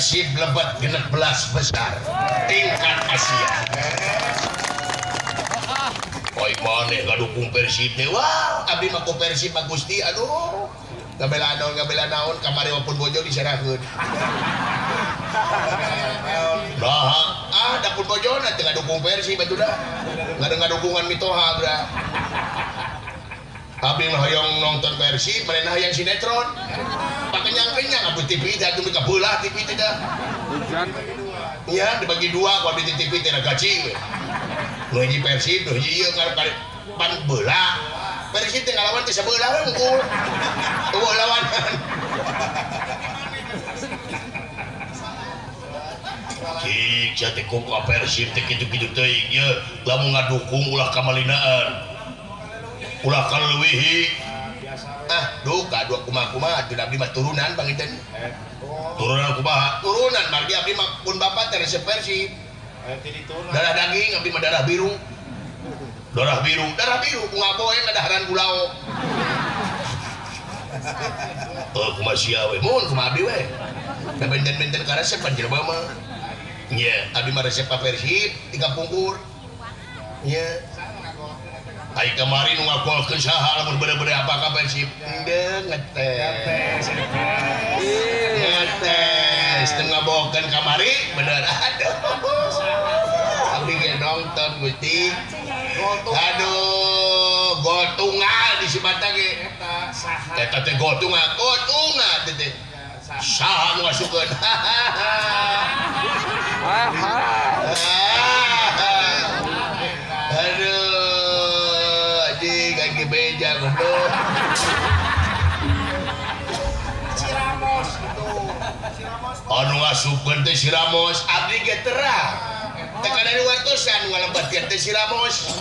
Persib lebet 16 besar tingkat Asia. Oi, maneh ngadukung Persib teh? Wah, abdi mah ku Persib mah, Gusti, aduh. Ngabela naon, ngabela naon, kamari walaupun bojo diserahkeun. Nah, ah, da pun bojona teu ngadukung Persib atuh da. Ngadukungan mitoha da. Abdi mah hoyong nonton Persib, manehna hayang sinetron. Pakenyang-kenyang abdi TV teh atuh kabelah TV teh dah. Iya, dibagi dua ku abdi TV teh gaji we. Nu hiji Persib, nu hiji ieu ngarep pan belah. Persib teh ngalawan teh sabelah we unggul. Eueuh lawanan. Cik, sia teh kok ka Persib teh kitu-kitu teuing ye, lamun ngadukung ulah kamalinaan. Ulah kaleuwihi. Ah, duka dua kumaha-kumaha atuh, abdi mah turunan panginten. Turunan kumaha? Turunan margi abdi mah pun bapak teh resep Persib. Darah daging abdi mah darah biru. Darah biru, darah biru ku ngaboe ngadaharan gulao. Oh, kumaha sia we? Mun kumaha abdi we? Da benten-benten karesep pan jelema mah. Nya, abdi mah resep ka Persib ti kapungkur. Nya. Ai kamari nu ngagolkeun saha lamun bener-bener apa ka Persib? Endeu ngetes. Ngetes teu ngabokeun kamari bener. Aduh. Abdi ge nonton, Gusti. Aduh, gol tunggal di Sibata ge. Eta teh gol tunggal, gol tunggal teh teh. Saha nu ngasukeun? Aduh, anjing kaki beja goblok. Si Ramos gitu. Si Ramos. Anu ngasupkeun teh si Ramos, abdi ge terang. Teu dari wartosan nu ngalebetkeun teh si Ramos.